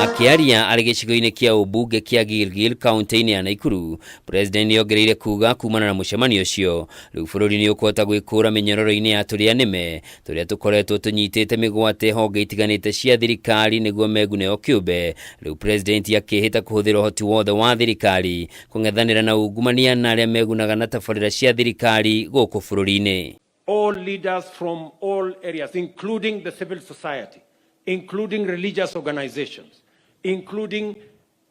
Akĩaria arĩ gĩcigo-inĩ kĩa ũmbunge kĩa Gilgil kaunti-inĩ ya Naikuru, President nĩongereire kuga kumana na mũcemanio ũcio, rĩu bũrũri nĩ ũkũhota gwĩkũra mĩnyororo-inĩ ya tũrĩa nĩme tũrĩa tũkoretwo tũnyitĩte mĩgwate honge itiganĩte cia thirikari nĩguo megune o kĩũmbe. Rĩu President akĩhĩta kũhũthĩra ũhoti wothe wa thirikari kũng'ethanĩra na ungumania na arĩa megunaga na tabarĩra cia thirikari gũkũ bũrũri-inĩ. All leaders from all areas, including the civil society, including religious organizations, including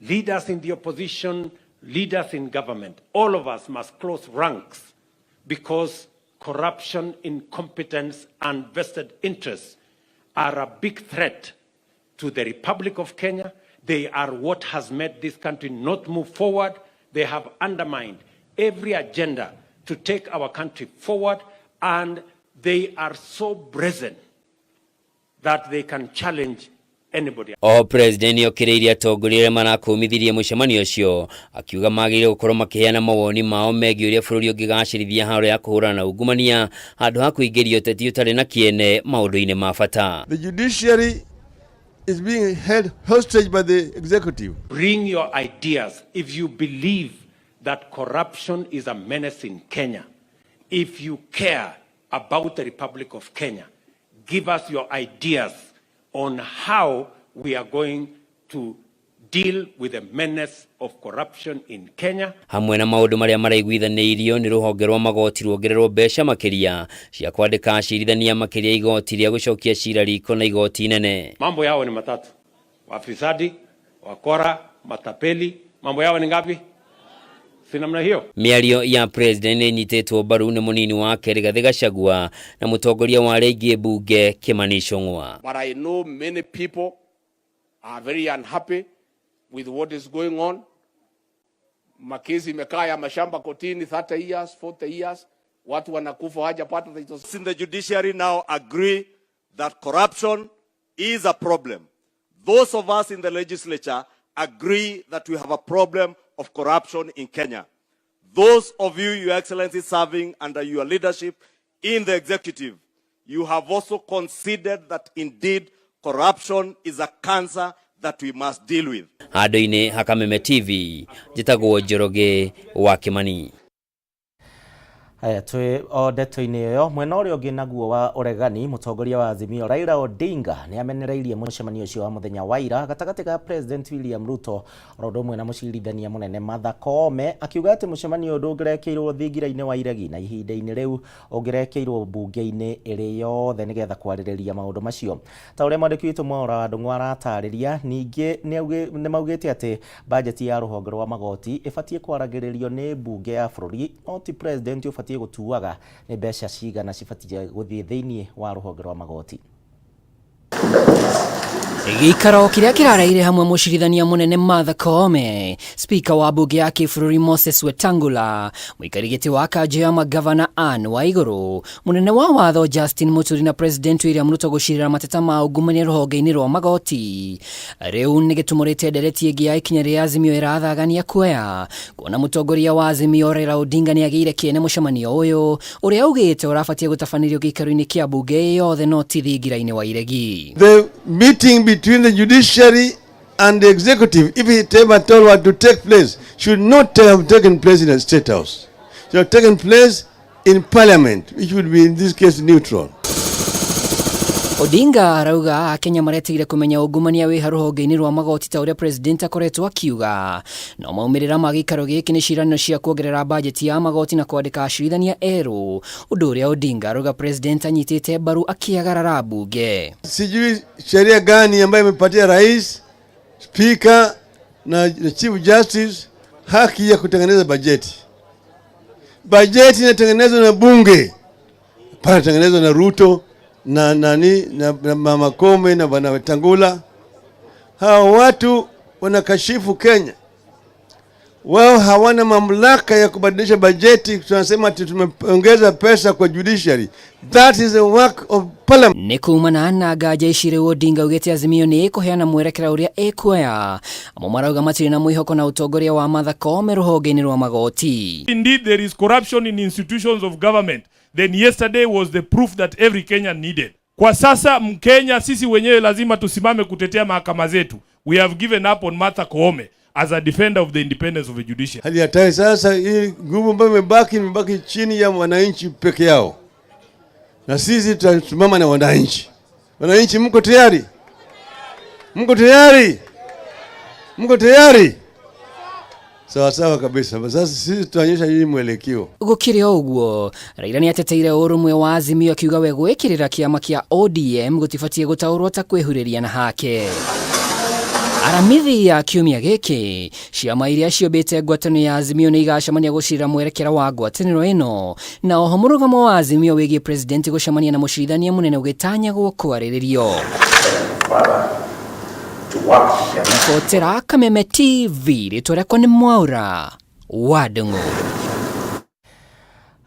leaders in the opposition, leaders in government. All of us must close ranks because corruption, incompetence, and vested interests are a big threat to the Republic of Kenya. They are what has made this country not move forward. They have undermined every agenda to take our country forward, and they are so brazen that they can challenge anybody. Oho President nĩokĩrĩirie atongoria arĩa marakũmithirie mũcemanio ũcio, akiuga magĩrĩire gũkorwo makĩheana mawoni mao megiĩ ũrĩa bũrũri ũngĩgacĩrithia haro ya kũhũrana na ungumania handũ ha kũingĩria ũteti ũtarĩ na kĩene maũndũ-inĩ ma bata. The judiciary is being held hostage by the executive. Bring your ideas if you believe that corruption is a menace in Kenya. If you care about the Republic of Kenya, give us your ideas on how we are going to deal with the menace of corruption in Kenya. Hamwe na maũndũ marĩa maraiguithanĩirio nĩ rũhonge rwa magoti ruongererwo mbeca makĩria cia kwandĩka acirithania makĩria, igoti rĩa gũcokia cira riko na igoti inene. Mambo yao ni matatu: wafisadi, wakora, matapeli. Mambo yao ni ngapi? Si namna hiyo? Mĩario ya President nĩ ĩnyitĩtwo mbaru nĩ mũnini wake Rigathĩ Gachagua na mũtongoria wa arĩa aingĩ mbunge Kimani Ichung'wa. But I know many people are very unhappy with what is going on. Makesi imekaa ya mashamba kotini 30 years, 40 years, watu wanakufa hawajapata titles. In the judiciary now agree that corruption is a problem. Those of us in the legislature agree that we have a problem of corruption in Kenya. Those of you, Your Excellency, serving under your leadership in the executive, you have also considered that indeed corruption is a cancer that we must deal with. Handũ-inĩ ha Kameme TV, njĩtagwo Njoroge wa Kimani. Haya, twĩ o ndeto-inĩ ĩyo, mwena ũrĩa ũngĩ naguo wa ũregani, mũtongoria wa Azimio Raila Odinga nĩ amenereirie mũcemanio ũcio wa mũthenya wa ira gatagatĩ ga President William Ruto oro ũndũ ũmwe na mũcirithania mũnene Martha Koome, akiuga atĩ mũcemanio ũyũ ndũngĩrekĩirwo thingira-inĩ wa iregi na ihinda-inĩ rĩu ũngĩrekĩirwo mbunge-inĩ ĩrĩ yothe nĩgetha kwarĩrĩria maũndũ macio. Ta ũrĩa mwandĩki witũ Mwaura wa Ndung'u aratarĩria, ningĩ nĩ maugĩte atĩ bajeti ya rũhonge rwa magoti ĩbatiĩ kwaragĩrĩrio nĩ mbunge ya bũrũri, no ti president ũbatiĩ gũtuaga nĩ mbeca cigana cibatiĩ gũthiĩ thĩinĩ wa rũhonge rwa magoti. Gĩikaro kĩrĩa kĩrareire hamwe mũcirithania mũnene Martha Koome, spika wa mbunge ya kĩbũrũri Moses Wetangula, mũikari gĩtĩ wa kanjũ ya magavana Anne Waigũrũ, mũnene wa watho Justin Muturi na President William Ruto gũcirĩra mateta ma ungumania rũhonge-inĩ rwa magoti. Rĩu nĩ gĩtumũrĩte ndereti ĩngĩ ya ikinya rĩa Azimio ĩrathagania kuoya kuona mũtongoria wa Azimio Raila Odinga nĩ agĩire kĩene mũcemanio ũyũ ũrĩa augĩte ũrabatie gũtabanĩrio gĩikaro-inĩ kĩa mbunge yothe no ti thingira-inĩ wa iregi. The meeting between the judiciary and the executive, if it ever at all were to take place, should not have taken place in a State House. Should have taken place in Parliament, which would be in this case neutral. Odinga arauga Akenya maretigire kũmenya ungumania wĩ rũhonge-inĩ rwa magoti ta ũrĩa president akoretwo akiuga, no maumĩrĩra ma gĩikaro gĩkĩ nĩ ciĩranĩro cia kuongerera bajeti ya magoti na kwandĩka acirithania erũ, ũndũ ũrĩa Odinga arauga president anyitĩte mbaru akĩagarara mbunge. Sijui sheria gani ambayo imepatia rais, spika na chief justice haki ya kutengeneza bajeti. Bajeti inatengenezwa na bunge, panatengenezwa na Ruto na nani na Mama Koome na Bwana Wetangula. Hawa watu wanakashifu Kenya, wao hawana mamlaka ya kubadilisha bajeti. Tunasema ati tumeongeza pesa kwa judiciary. That is the work of parliament. Nĩ kumana na nganja ici rĩu Odinga augĩte Azimio nĩ ĩkũheana mwerekera ũrĩa ĩkuoya. Amwe marauga matirĩ na mwĩhoko na ũtongoria wa Martha Koome rũhonge-inĩ rwa magoti. Indeed, there is corruption in institutions of government. Then yesterday was the proof that every Kenyan needed. Kwa sasa Mkenya, sisi wenyewe lazima tusimame kutetea mahakama zetu. We have given up on Martha Koome as a defender of the independence of the judiciary. Hali hatari sasa, hii nguvu ambayo imebaki imebaki chini ya wananchi peke yao, na sisi tutasimama na wananchi. Wananchi, mko tayari? Mko tayari? Mko tayari? Sawa sawa kabisa. Sasa sisi tutaonyesha hii mwelekeo. Gũkĩrĩ o ũguo, Raila nĩ ateteire ũrũmwe wa Azimio akiuga we gwĩkĩrĩra kĩama kĩa ODM gũtibatiĩ gũtaũrwo ta kwĩhurĩria na hake. Aramithi ya kiumia gĩkĩ, ciama iria ciũmbĩte ngwatanĩro ya Azimio nĩ igacemania gũcirĩra mwerekera wa ngwatanĩro ĩno, na oho mũrũgamo wa Azimio wĩgiĩ president gũcemania na mũcirithania mũnene ũgĩtanyagwo kwarĩrĩrio. Ribotera Kameme TV, rĩtwa rĩakwa nĩ Mwaura wa Ndung'u.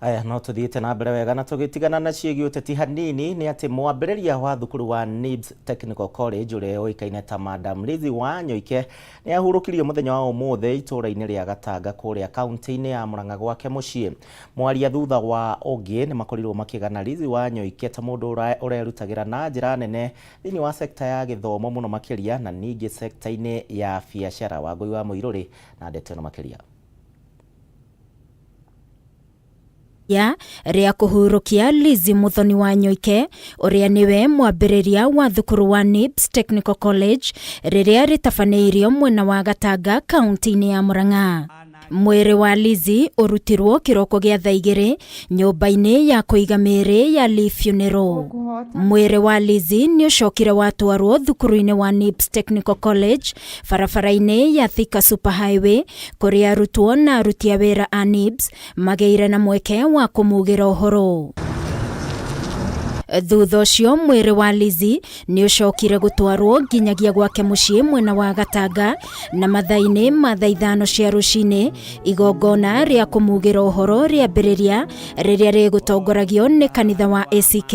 Aya no tuthiĩte na mbere wega na tũgĩtigana na ciĩgiĩ ũteti hanini nĩ atĩ mwambĩrĩria wa thukuru wa NIBS Technical College ũrĩa ũĩkaine ta Madam Lizzy Wanyoike nĩ ahurũkirio mũthenya wa ũmũthĩ itũũra-inĩ rĩa Gatanga kũrĩa kaunti-inĩ ya Murang'a gwake mũciĩ. Mwaria thutha wa ũngĩ nĩ makorirwo makĩgana Lizzy Wanyoike ta mũndũ ũrerutagĩra na njĩra nene thĩinĩ wa sekta ya gĩthomo mũno makĩria na ningĩ sekta-inĩ ya biacara. Wangũi wa Mũirũrĩ na ndeto ĩno makĩria. Ya rĩa kũhurũkia Lizzy Muthoni wa Nyoike ũrĩa nĩwe mwambĩrĩria wa thukuru wa NIBS Technical College rĩrĩa rĩtabanĩirio mwena wa Gatanga kaunti-inĩ ya Murang'a. Mwĩrĩ wa Lizzy ũrutirwo kĩroko gĩa thaa igĩrĩ nyũmba-inĩ ya kũiga mĩĩrĩ ya Lee Funeral. Mwĩrĩ wa Lizzy nĩ ũcokire watwarwo thukuru-inĩ wa NIBS Technical College barabara-inĩ ya Thika Super Highway kũrĩa arutwo na aruti a wĩra a NIBS magĩire na mweke wa kũmugĩra ũhoro. Thutha ũcio mwĩrĩ wa Lizzy nĩ ũcokire gũtwarwo nginyagia gwake mũciĩ mwena wa Gatanga na mathaa-inĩ ma thaa ithano cia rũcinĩ igongona rĩa kũmugĩra ũhoro rĩambĩrĩria rĩrĩa rĩgũtongoragio nĩ kanitha wa ACK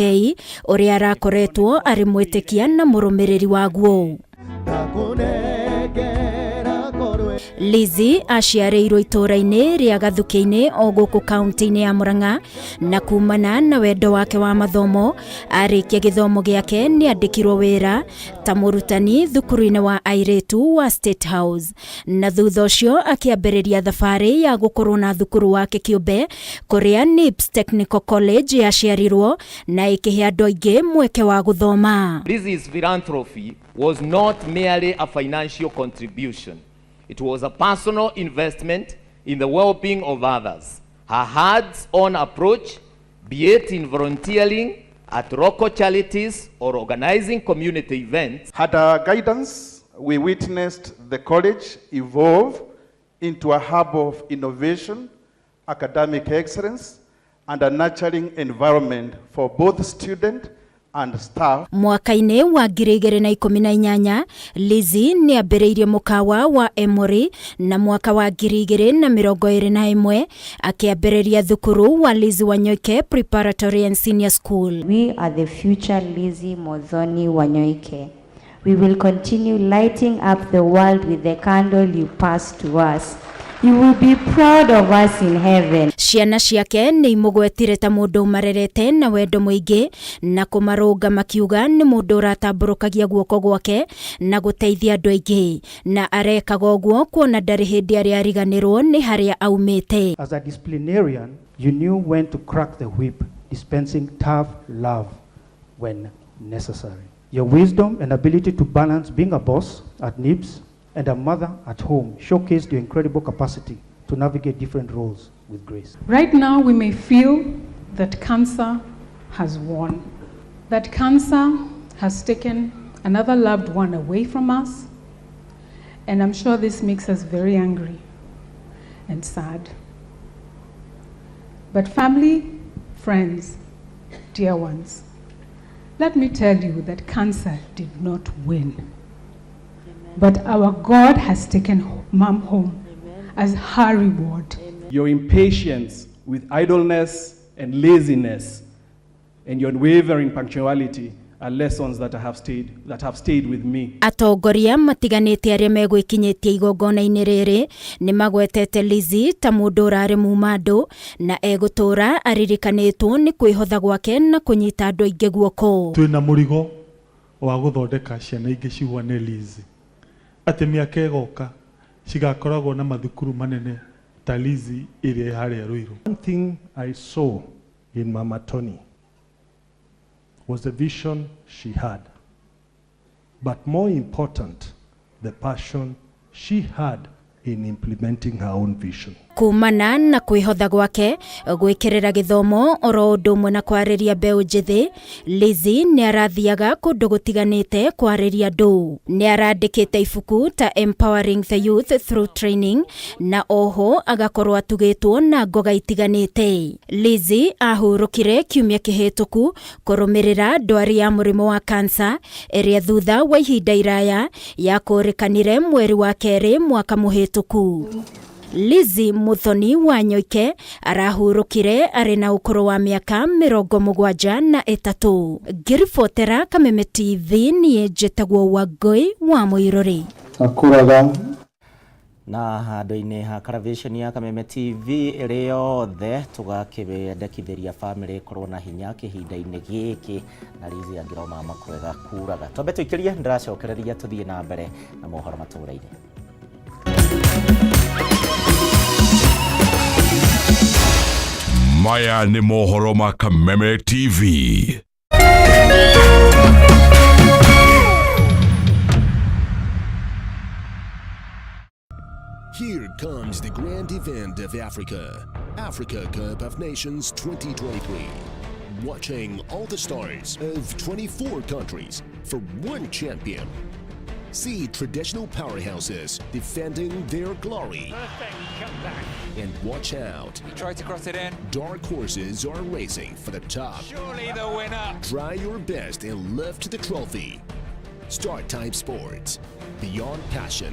ũrĩa arakoretwo arĩ mwĩtĩkia na mũrũmĩrĩri waguo. Lizzy aciarĩirwo itũũra-inĩ rĩa Gathukĩ-inĩ o gũkũ kaunti-inĩ ya Murang'a na kumana na wendo wake wa mathomo arĩkia gĩthomo gĩake nĩ andĩkirwo wĩra ta mũrutani thukuru-inĩ wa airĩtu wa State House na thutha ũcio akĩambĩrĩria thabarĩ ya gũkorwo na thukuru wake kĩũmbe kũrĩa NIBS Technical College yaciarirwo na ĩkĩhe andũ aingĩ mweke wa gũthoma. Lizzy's philanthropy was not merely a financial contribution. It was a personal investment in the well-being of others. Her hands-on approach, be it in volunteering at local charities or organizing community events. Had her guidance, we witnessed the college evolve into a hub of innovation, academic excellence, and a nurturing environment for both student and staff. Mwaka-inĩ wa 2018 Lizzy nĩ ambĩrĩirie mũkawa wa Emory na mwaka wa 2021 akĩambĩrĩria thukuru wa Lizzy Wanyoike Preparatory and Senior School. We are the future Lizzy Muthoni Wanyoike. We will continue lighting up the world with the candle you passed to us. You will be proud of us in heaven. Ciana ciake nĩ imũgwetire ta mũndũ ũmarerete na wendo mũingĩ na kũmarũnga makiuga nĩ mũndũ ũratambũrũkagia guoko gwake na gũteithia andũ aingĩ na arekaga ũguo kuona ndarĩ hĩndĩ arĩa ariganĩrwo nĩ harĩa aumĩte. As a disciplinarian, you knew when to crack the whip, dispensing tough love when necessary. Your wisdom and ability to balance being a boss at NIBS and a mother at home showcased your incredible capacity to navigate different roles with grace. Right now, we may feel that cancer has won, that cancer has taken another loved one away from us, and I'm sure this makes us very angry and sad. But family, friends, dear ones, let me tell you that cancer did not win. But our God has taken mom home as her reward. Your impatience with idleness and laziness and your unwavering punctuality are lessons that have stayed, that have stayed with me. Atongoria matiganĩte arĩa megwĩkinyĩtie igongona-inĩ rĩrĩ nĩ magwetete Lizzy ta mũndũ ũrarĩ muma andũ na egũtũũra aririkanĩtwo nĩ kwĩhotha gwake na kũnyita andũ aingĩ guoko. Twĩna mũrigo wa gũthondeka ciana ingĩ cihuane Lizzy. Atĩ mĩaka ĩgoka cigakoragwo na mathukuru manene ta Lizzy ĩrĩa ĩ harĩa Ruiru. One thing I saw in Mama Tony was the vision she had, but more important, the passion she had in implementing her own vision. Kumana na kwĩhotha gwake gwĩkĩrĩra gĩthomo oro ũndũ ũmwe na kwarĩria mbeũ njĩthĩ, Lizzy nĩ arathiaga kũndũ gũtiganĩte kwarĩria andũ. Nĩ arandĩkĩte ibuku ta Empowering the Youth Through Training na oho agakorwo atugĩtwo na ngoga itiganĩte. Lizzy ahurũkire kiumia kĩhĩtũku kũrũmĩrĩra ndwari ya mũrimũ wa kansa ĩrĩa thutha wa ihinda iraya yakũrĩkanire mweri wa kerĩ mwaka mũhĩtũku. Lizzy Muthoni wa Nyoike arahurũkire arĩ na ũkũrũ wa mĩaka 73. Ngĩribotera Kameme TV niĩ njĩtagwo Wangũi wa Mũirũrĩ. Akũraga Na handũ-inĩ ha karaviceni ya Kameme TV ĩrĩ yothe tũgakĩendekithĩria bamĩrĩ ĩkorwo na hinya kĩhinda-inĩ gĩkĩ na Lizzy angĩroma makwega kuraga. Twambe tũikĩrie ndĩracokereria tũthiĩ na mbere na mohoro matũra-inĩ. Maya nĩ mohoro ma Kameme TV. Here comes the grand event of Africa, Africa Cup of Nations 2023. Watching all the stars of 24 countries for one champion. See traditional powerhouses defending their glory. Perfect comeback. And watch out. He tried to cross it in. Dark horses are racing for the top. Surely the winner. Try your best and lift the trophy. Star Time Sports. Beyond passion.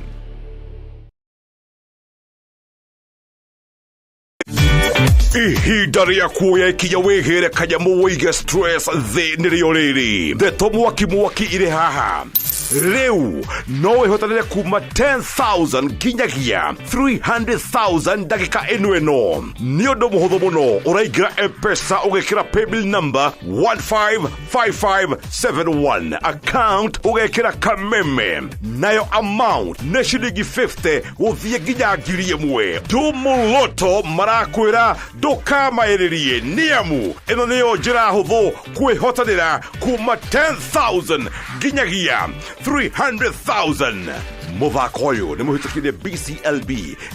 Ihinda rĩa kuoya ikinya wĩhĩre kanyamũ wĩige stress thĩ nĩrĩo rĩrĩ. Ndeto mwaki mwaki irĩ haha. Rĩu no wĩhotanĩre kuma 10,000 nginyagia 300,000 ndagĩka ĩno ĩno. Nĩ ũndũ mũhũthũ mũno, ũraingĩra M-Pesa ũgekĩra paybill number 155571, account ũgekĩra Kameme, nayo amount nĩ ciringi 50 gũthiĩ nginya 1,000. Ndumuloto marakwĩra ndũkamaĩrĩrie, nĩamu ĩno nĩyo njĩra hũthũ kwĩhotanĩra kuma 10,000 nginyagia 300,000. Mũthako ũyũ nĩ mũhĩtũkire BCLB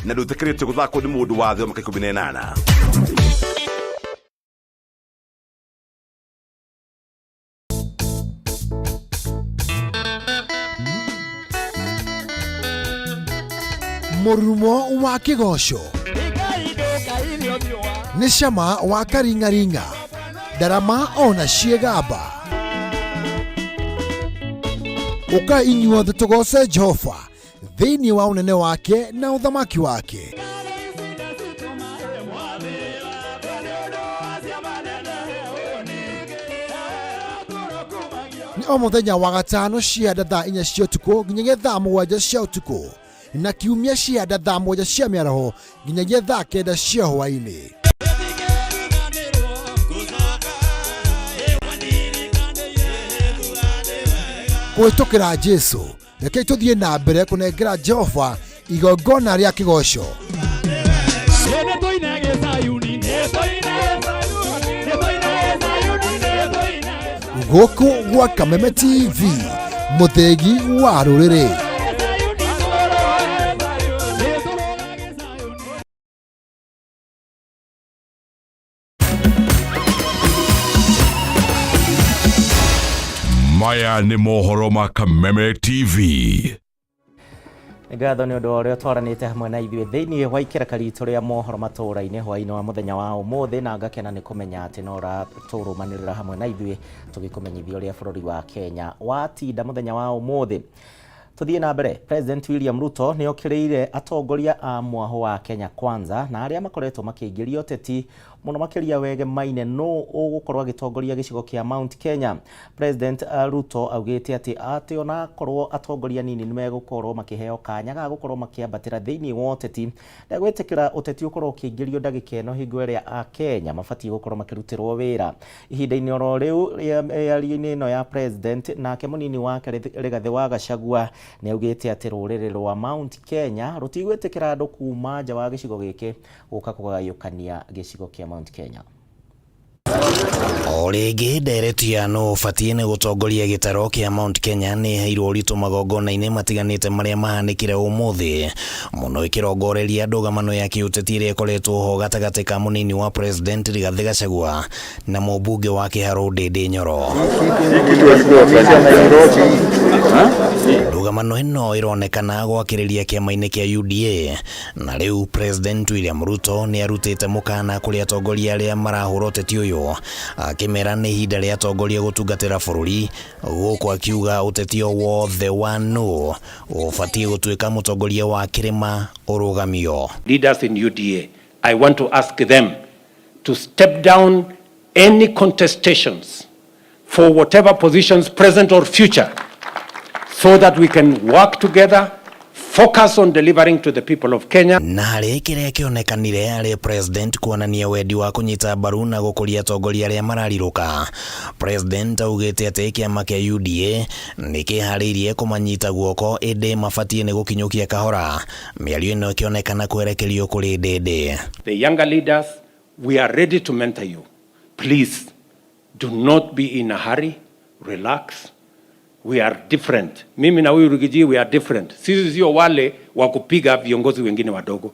na ndũtĩkĩrĩtio gũthakwo nĩ mũndũ wa thĩ wa mĩaka 18. Mũrurumo wa kĩgoco nĩ cama wa karingaringa ndarama ona ciĩgamba. Ũkai inyuothe tũgoce Jehova thĩinĩ wa ũnene wake na ũthamaki wake. Nĩ o mũthenya wa gatano cia thaa 4 cia ũtukũ nginyagia thaa 7 cia ũtukũ, na kiumia cia thaa 7 cia mĩaraho nginyagia thaa 9 cia hwaĩ-inĩ. Kũhĩtũkĩra Jesu, rekei tũthiĩ na mbere kũnengera Jehova igongona rĩa kĩgoco. Gũkũ gwa Kameme TV, mũthĩgi wa rũrĩrĩ. Maya nĩ mohoro ma Kameme TV. Nĩ ngatho nĩ ũndũ wa ũrĩa ũtwaranĩte hamwe na ithuĩ thĩinĩ wa ikereka ritũ rĩa mohoro matũũra-inĩ hwaĩ-inĩ wa mũthenya wa ũmũthĩ, na ngakena nĩ kũmenya atĩ no ũratũrũmanĩrĩra hamwe na ithuĩ tũgĩkũmenyithia ũrĩa bũrũri wa Kenya watinda mũthenya wa ũmũthĩ. Tũthiĩ na mbere. President William Ruto nĩ okĩrĩire atongoria a mwahũ wa Kenya Kwanza na arĩa makoretwo makĩingĩria ũteti Mũno makĩria wegemaine nũ ũgũkorwo agĩtongoria gĩcigo kĩa Mount Kenya. President Ruto augĩte atĩ atĩ onakorwo atongoria nini nĩmegũkorwo makĩheo kanya ga gũkorwo makĩambatĩra thĩinĩ wa ũteti, ndegwĩtĩkĩra ũteti ũkorwo ũkĩingĩrio ndagĩka ĩno hingo ĩrĩa Akenya mabatiĩ gũkorwo makĩrutĩrwo wĩra. Ihinda-inĩ oro rĩu mĩario-inĩ ĩno ya President, nake mũnini wake Rigathĩ wa Gachagua nĩaugĩte atĩ rũrĩrĩ rwa Mount Kenya rũtigwĩtĩkĩra andũ kuma nja wa gĩcigo gĩkĩ gũka kũgayũkania gĩcigo kĩa Mount Kenya. O rĩngĩ ndereti ya nũ ũbatiĩ nĩ gũtongoria gĩtaro kĩa Mount Kenya nĩ ĩheirwo ũritũ magongona-inĩ matiganĩte marĩa mahanĩkire ũmũthĩ, mũno ĩkĩrongoreria ndũgamano ya kĩũteti ĩrĩa ĩkoretwo ho gatagatĩ ka mũnini wa President Rigathĩ Gachagua na mũmbunge wa Kĩharũ Ndĩndĩ Nyoro. Ndũgamano ĩno ĩronekana gwakĩrĩria kĩama-inĩ kĩa UDA, na rĩu President William Ruto nĩ arutĩte mũkana kũrĩ atongoria arĩa marahũra ũteti ũyũ, akĩmera nĩ ihinda rĩa atongoria gũtungatĩra bũrũri, gũkũ akiuga ũteti o wothe wa nũ ũbatiĩ gũtuĩka mũtongoria wa kĩrĩma ũrũgamio. Leaders in UDA, I want to ask them to step down any contestations for whatever positions, present or future, so that we can work together, focus on delivering to the people of Kenya. Na harĩ kĩrĩa kĩonekanire arĩ President kuonania wendi wa kũnyita mbaru na gũkũria atongoria arĩa mararirũka. President augĩte atĩ kĩama kĩa UDA nĩ kĩharĩirie kũmanyita guoko ĩndĩ mabatiĩ nĩ gũkinyũkia kahora. Mĩario ĩno ĩkĩonekana kwerekerio kũrĩ Ndĩndĩ. The younger leaders, we are ready to mentor you. Please, do not be in a hurry. Relax. We are different. Mimi na huyu Riggy G, we are different. Sisi sio wale wa kupiga viongozi wengine wadogo.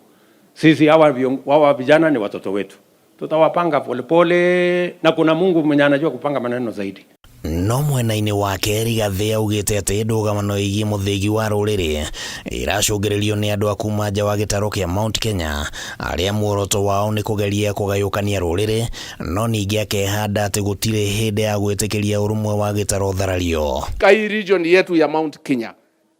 Sisi hawa vijana ni watoto wetu. Tutawapanga polepole na kuna Mungu mwenye anajua kupanga maneno zaidi. No mwena-inĩ wake Rigathĩ augĩte atĩ ndũgamano ĩgiĩ mũthĩgi wa rũrĩrĩ ĩracũngĩrĩrio nĩ andũ a kuma nja wa gĩtaro kĩa Mount Kenya arĩa muoroto wao nĩ kũgeria kũgayũkania rũrĩrĩ, no ningĩ akehanda atĩ gũtirĩ hĩndĩ ya gwĩtĩkĩria ũrũmwe wa gĩtaro ũtharario. Kai region yetu ya Mount Kenya,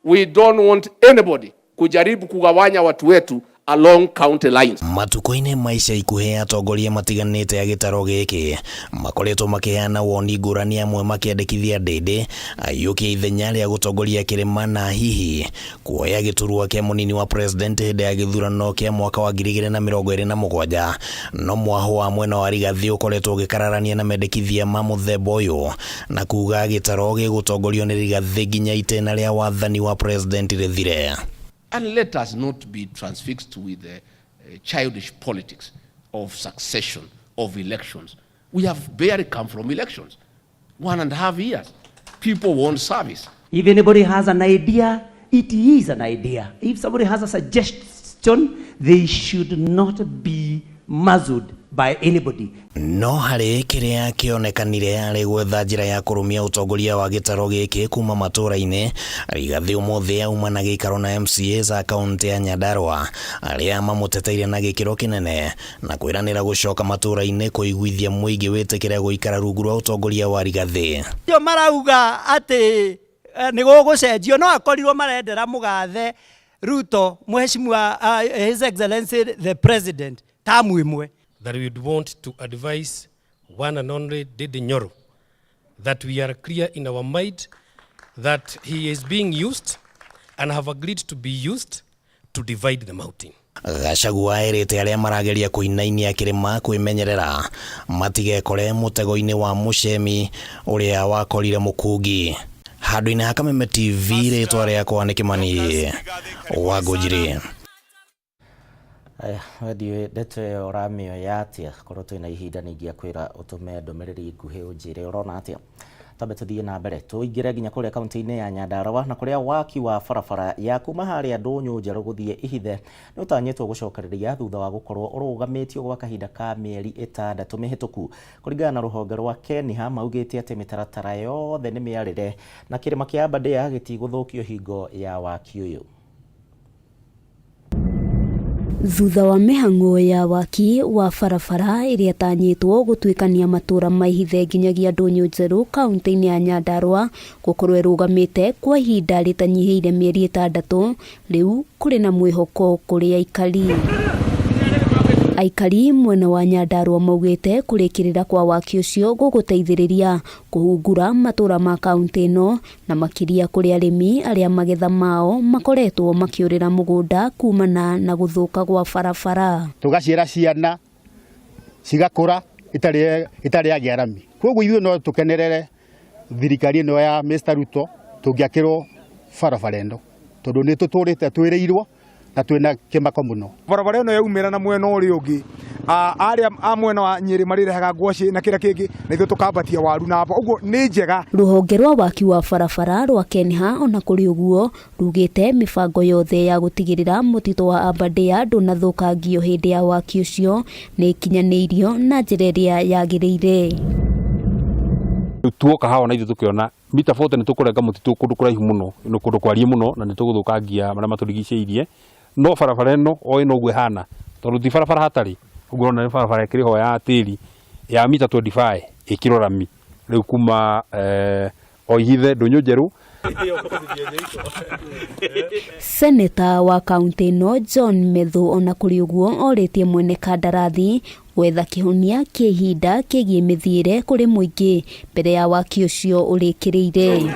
we don't want anybody kujaribu kugawanya watu wetu along county lines. Matukũ-inĩ ma ica ikuhĩ atongoria matiganĩte a gĩtaro gĩkĩ makoretwo makĩheana woni ngũrani, amwe makĩandĩkithia Ndĩndĩ aiyũkie ithenya rĩa gũtongoria kĩrĩma na hihi kuoya gĩturwa kĩa mũnini wa president hĩndĩ ya gĩthurano kĩa mwaka wa 2027. No mwahũ wa mwena wa Rigathĩ ũkoretwo ũgĩkararania na mendekithia ma mũthemba ũyũ na kuga gĩtaro gĩgũtongorio nĩ Rigathĩ nginya itĩna rĩa wathani wa president rĩthire. And let us not be transfixed with the childish politics of succession, of elections. We have barely come from elections. 1.5 years. People want service. If anybody has an idea, it is an idea. If somebody has a suggestion, they should not be muzzled by anybody. No harĩ kĩrĩa kĩonekanire arĩ gwetha njĩra ya kũrũmia ũtongoria wa gĩtaro gĩkĩ kuma matũra-inĩ, Rigathĩ ũmũthĩ auma na gĩikaro na MCAs a kaũntĩ ya Nyandarua arĩa mamũteteire na gĩkĩro kĩnene na kwĩranĩra gũcoka matũra-inĩ kũiguithia mũingĩ wĩtĩkĩre gũikara rungu rwa ũtongoria wa Rigathĩ. Acio marauga atĩ nĩ gũgũcenjio, no akorirwo marendera mũgathe Ruto, mheshimiwa, His Excellency the President, tamu ĩmwe. That we would want to advise one and only Ndindi Nyoro that we are clear in our mind that he is being used and have agreed to be used to divide the mountain. Gachagua erĩte arĩa marageria kũinainia kĩrĩma kwĩmenyerera matigekore mũtego-inĩ wa mũcemi ũrĩa wakorire mũkungi. Handũ-inĩ ha Kameme TV, rĩtwa rĩakwa nĩ Kĩmani wa Ngũnjiri. Aya, wendiũ ndeto ĩyo ũramĩoya atĩa? Korwo twĩna ihinda nĩingĩakwĩra ũtũme ndũmĩrĩri nguhĩ ũnjĩre ũrona atĩa. Twambe tũthiĩ na mbere tũingĩre nginya kũrĩa kaunti-inĩ ya Nyandarua na kũrĩa waki wa barabara ya kuma harĩa Ndũnyũ Njerũ gũthiĩ Ihithe nĩ ũtanyĩtwo gũcokereria thutha wa gũkorwo ũrũgamĩtio gwa kahinda ka mĩeri 6 mĩhĩtũku. Kũringana na rũhonge rwa Keniha, maugĩte atĩ mĩtaratara yothe nĩ mĩarĩre na kĩrĩma kĩa Aberdare gĩtigũthũkio hingo ya waki ũyũ. Thutha wa mĩhang'o ya waki wa barabara ĩrĩa ĩtanyĩtwo gũtuĩkania matũũra ma Ihithe nginyagia Ndũnyũ Njerũ kaunti-inĩ ya Nyandarua gũkorwo ĩrũgamĩte kwa ihinda rĩtanyihĩire mĩeri 6, rĩu kũrĩ na mwĩhoko kũrĩ aikari. Aikari mwena wa Nyandarua maugĩte kũrĩkĩrĩra kwa waki ũcio gũgũteithĩrĩria kũhungura matũra ma kaunti ĩno na makĩria kũrĩ arĩmi arĩa magetha mao makoretwo makĩũrĩra mũgũnda kumana na gũthũka gwa barabara. Tũgaciara ciana cigakũra itarĩ agĩa rami. Koguo ithuĩ no tũkenerere thirikari ĩno ya Mr. Ruto tũngĩakĩrwo barabara ĩno tondũ nĩ tũtũrĩte twĩrĩirwo na twĩna kĩmako mũno. Barabara ĩno yaumĩra na mwena ũrĩa ũngĩ, arĩa a mwena wa Nyĩrĩ marĩrehaga ngwacĩ na kĩrĩa kĩngĩ na ithuĩ tũkambatia waru na mboga, ũguo nĩ njega. Rũhonge rwa waki wa barabara rwa Kenha ona kũrĩ ũguo rugĩte mĩbango yothe ya gũtigĩrĩra mũtitũ wa Aberdare ndũnathũkangio hĩndĩ ya waki ũcio nĩ ĩkinyanĩirio na njĩra ĩrĩa yagĩrĩire. Tuoka haha na ithuĩ tũkĩona mita 40 nĩ tũkũrenga mũtitũ kũndũ kũraihu mũno, nĩ kũndũ kwarie mũno na nĩ tũgũthũkangia marĩa matũrigicĩirie. No barabara ĩno o ĩno ũguo ĩhana tondũ ti barabara hatarĩ, ũguo ũrona nĩ barabara ĩkĩrĩ ho ya tĩri ya mita 25 ĩkĩrwo rami rĩu kuma o Ihithe Ndũnyũ Njerũ. Seneta wa kaunti ĩno John Methu ona kũrĩ ũguo orĩtie mwene kandarathi gwetha kĩhonia kĩa ihinda kĩgiĩ mĩthiĩre kũrĩ mũingĩ mbere ya waki ũcio ũrĩkĩrĩire.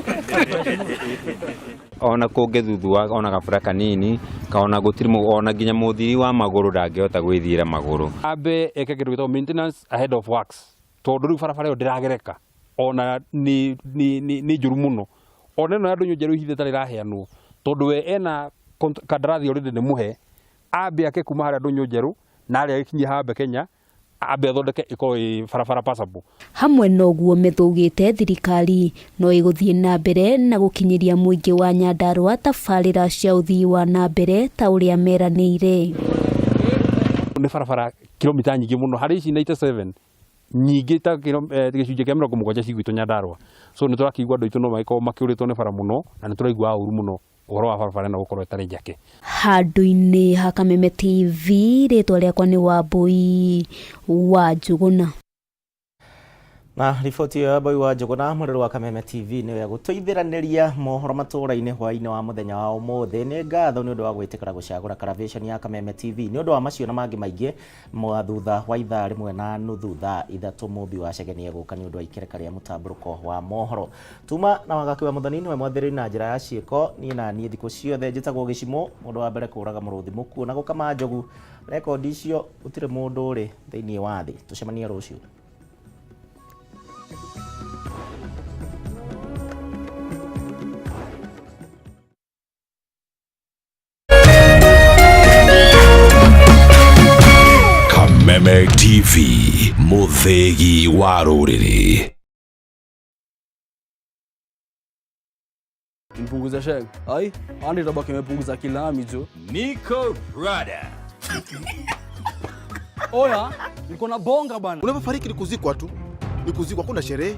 Ona kũngĩthuthua ona gabura kanini kaona gũtirĩ ona nginya mũthii wa magũrũ ndangĩhota gwĩthiĩra magũrũ. Ambe eke kĩndũ gĩtagwo maintenance ahead of works tondũ rĩu barabara ĩyo ndĩragereka ona nĩ njũru mũno. Ona ĩno ya Ndũnyũ Njerũ Ihithe ĩtarĩ ĩraheanwo tondũ we ena kandarathi already nĩ mũhe, ambe ake kuma harĩa Ndũnyũ Njerũ na harĩa ĩkinyie Harambee Kenya ambe athondeke ĩkorwo ĩ barabara passable. Hamwe na ũguo Methu augĩte thirikari no ĩgũthiĩ na mbere na gũkinyĩria mũingĩ wa Nyandarua tabarĩra cia ũthii wa na mbere ta ũrĩa meranĩire. Nĩ barabara kilomita nyingĩ mũno harĩ ici 97 nyingĩ ta gĩcunjĩ kĩa 70 cigwitũ Nyandarua. So nĩ tũrakĩigua andũ aitũ no magĩkorwo makĩũrĩtwo nĩ bara mũno na nĩ tũraigua ũru mũno ũhoro wa barabara ĩno gũkorwo ĩtarĩ njake. Handũ-inĩ ha Kameme TV, rĩtwa rĩakwa nĩ Wambui wa Njũgũna. Na riboti ĩyo ya Wambui wa Njũgũna mũrĩrĩ wa Kameme TV nĩyo ya gũtũithĩranĩria mohoro matũũra-inĩ hwaĩ-inĩ wa mũthenya wa ũmũthĩ. Nĩ ngatho nĩ ũndũ wa gwĩtĩkĩra gũcagũra Karavation ya Kameme TV nĩ ũndũ wa macio na mangĩ maingĩ mwa thutha wa ithaa 1:30 thaa 3 Mũmbi wa Chege nĩegũka nĩ ũndũ wa ikereka rĩa mũtambũrũko wa mohoro. Tuma na Wangaki wa Mũthoni nĩwe mwathĩrĩri na njĩra ya ciĩko. Niĩ na niĩ thikũ ciothe njĩtagwo Gĩcimũ, mũndũ wa mbere kũũraga mũrũthi mũkuũ na gũkama njogu. Rekondi icio gũtirĩ mũndũ ũrĩ thĩinĩ wa thĩ. Tũcemanie rũciũ. Kameme TV, mũthĩgi wa rũrĩrĩ. Mpunguza sheng. Ai, andi tabaki imepunguza kilami jo. Niko brother. Oya, niko na bonga bana. Unapofariki ni kuzikwa tu. Ni kuzikwa, hakuna sherehe,